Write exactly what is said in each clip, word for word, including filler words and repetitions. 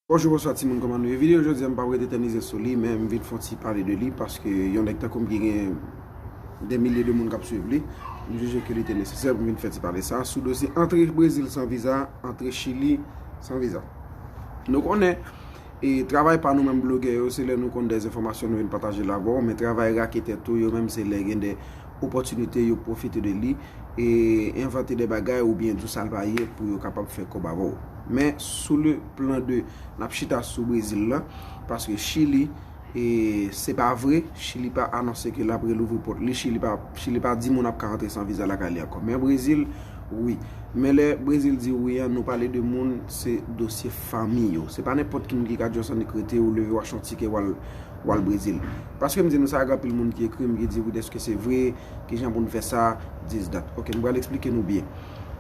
Bonjou, bonswa timoun, kòman nou ye? Videyo jodi a, m p ap ret etènize sou li, men m vin fè yon ti pale de li, paske yon nèg tankou m ki gen dè milye de moun k ap swiv li, m jije ke li te nesesè pou m vin fè ti pale sa sou dosye antre Brezil san viza, antre Chili san viza. Nou konnen, e travay pa nou menm blogè yo, se lè nou konn de enfòmasyon nou vin pataje l avè w, men travay raketè tou, yo menm se lè gen de opòtinite, yo pwofite de li e envante de bagay oubyen di w sa l pa ye pou yo kapab fè kòb avè w. Men sou le plan de, n ap chita sou Brezil la, paske Chili, e se pa vre, Chili pa anonse ke l ap relouvri pòt li, Chili pa, Chili pa di moun ap ka rantre san viza lakay li ankò. Men Brezil, wi. Men lè Brezil di wi an, nou pale de moun, se dosye fanmi yo. Se pa nenpòt ki moun ki ka di w sa, annik rete, ou leve, w achte yon tikè, w al, w al Brezil. Paske m di nou sa, gen anpil moun ki ekri m, ki di wi, èske se vre, kijan pou n fè sa, this, that. Ok, m pral eksplike nou byen.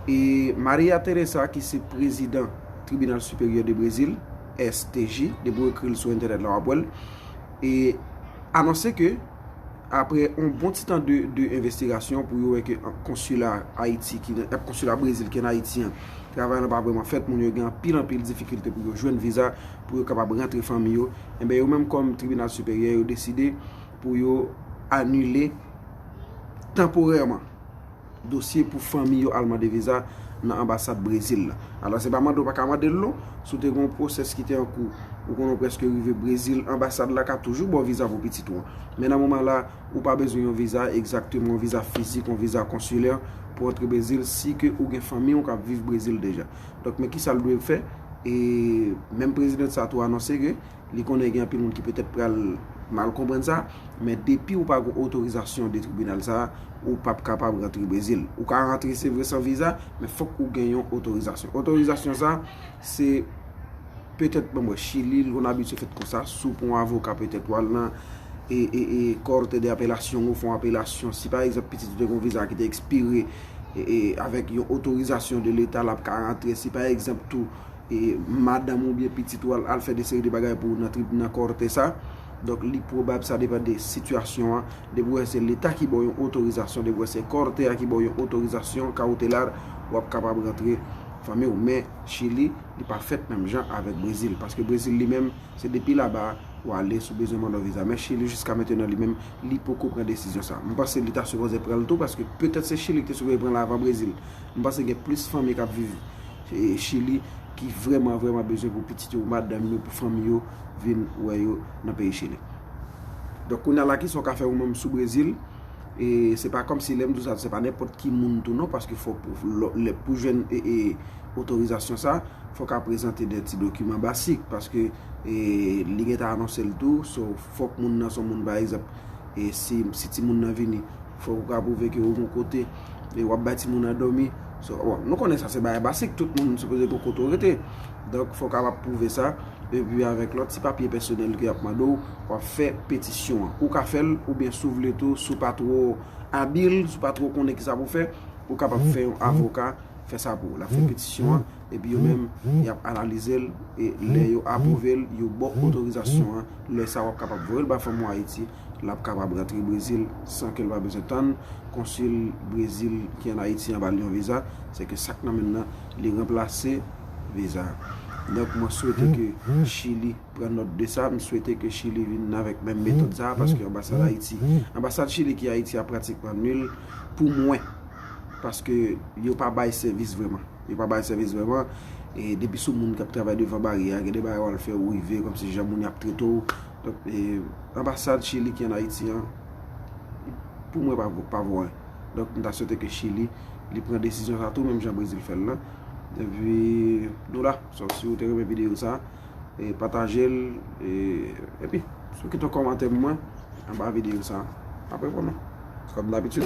E Maria Teresa, ki se prezidan Tribinal Siperyè de Brezil, S T J, depi w ekri l sou entènèt la, w ap wè l, e anonse ke, apre yon bon ti tan de, de envestigasyon pou yo wè ke konsila Ayiti, ki nan, konsila Brezil ki ann Ayiti an, travay lan pa vrèman fèt, moun yo gen anpil, anpil difikilte pou yo jwenn viza, pou yo kapab rantre fanmi yo, enben, yo menm kòm Tribinal Siperyè, yo deside pou yo anile tanporèman dosye pou fanmi yo al mande viza nan anbasad Brezil la. Alò, se pa mande w pa ka mande l non. Si w te gen yon pwosès ki te an kou, ou konnen w prèske rive Brezil, anbasad la ka toujou ba w viza pou pitit ou an. Men nan moman la, ou pa bezwen yon viza egzakteman, yon viza fizik, yon viza konsilè pou antre Brezil si ke ou gen fanmi w k ap viv Brezil deja. Donk, men kisa l dwe fè? E menm prezidan sa tou anonse ke li konnen gen anpil moun ki petèt pral mal konprann sa, men depi ou pa gen otorizasyon de tribinal sa, ou p ap kapab rantre Brezil. Ou ka rantre, se vre, san viza, men fòk ou gen yon otorizasyon. Otorizasyon sa, se petèt, bon, mwen, Chili, l konn abitye fèt konsa, si w pran yon avoka, petèt, w al nan e, e, e, Corte de Apelación, ou fè yon apelasyon. Si, pa egzanp, pitit ou te gen yon viza ki te ekspire, e, e, avèk yon otorizasyon de Leta, l ap ka rantre. Si, pa egzanp, tou, e madanm oubyen pitit ou al, al fè de seri de bagay pou ou nan trib-, nan kòte sa. Donk, li pwobab, sa depann de sitiyasyon an. Depi w wè se Leta ki ba w yon otorizasyon, depi w wè se kòte a ki ba w yon otorizasyon kautelar, w ap kapab rantre fanmi w. Men, Chili, li pa fèt menm jan avèk Brezil. Paske Brezil li menm, se depi laba w ale si w bezwen mande yon viza. Men Chili, jiska mentenan, li menm, li poko pran desizyon sa. M panse li ta sipoze pran l tou, paske petèt se Chili ki te sipoze pran l avan Brezil. M panse gen plis fanmi k ap viv, e, Chili ki vrèman, vrèman bezwen pou pitit yo, pou madanm yo, pou fanmi yo vin wè yo nan peyi Chili. Donk, kounye a la, kisa w ka fè ou menm sou Brezil? E se pa kòmsi lè m di w sa, se pa nenpòt ki moun tou non, paske fòk pou, lè, pou jwenn, e, e, otorizasyon sa, fòk a prezante de ti dokiman basik, paske, e, li gentan anonse l tou, so, fòk moun nan se yon moun, pa egzanp, e si, si timoun nan vini, fòk ou ka pwouve ke ou gon kote, e w ap bay timoun nan dòmi. So, bon, nou konnen sa se bagay basik, tout moun sipoze gon kote w rete. Donk, fòk w kapab pwouve sa. Epi avèk lòt ti papye pèsonèl ke y ap mande w, w ap fè petisyon an. Ou ka fè l, oubyen si w vle tou, si w pa twò abil, si w pa twò konnen kisa pou w fè, ou kapab fè yon avoka fè sa pou ou. L ap fè petisyon an, epi yo menm, y ap analize l, e lè yo apwouve l, yo ba w otorizasyon an, lè sa a w ap kapab voye l ba fanmi w Ayiti, l ap kapab rantre Brezil san ke l pa bezwen tann konsil Brezil ki ann Ayiti an ba l yon viza, se ke sa k nan men l nan, li ranplase viza a. Donk, mwen swete ke Chili pran nòt de sa. M swete ke Chili vin avèk menm metòd sa a, paske anbasad Ayiti, anbasad Chili ki Ayiti a pratikman nil pou mwen, paske yo pa bay sèvis vrèman. Yo pa bay sèvis vrèman. E depi se yon moun k ap travay devan baryè a, gen de bagay w al fè, ou rive, kòmsi jan moun y ap trete w. Donk, e, anbasad Chili ki ann Ayiti an, pou mwen, pa vo, pa vo anyen. Donk, m ta swete ke Chili, li pran desizyon sa tou, menm jan Brezil fè l lan. Epi, nou la. So, si w te renmen videyo sa, e pataje l, e, epi, si w kite yon kòmantè pou mwen anba videyo sa, m ap reponn ou, kòm dabitid.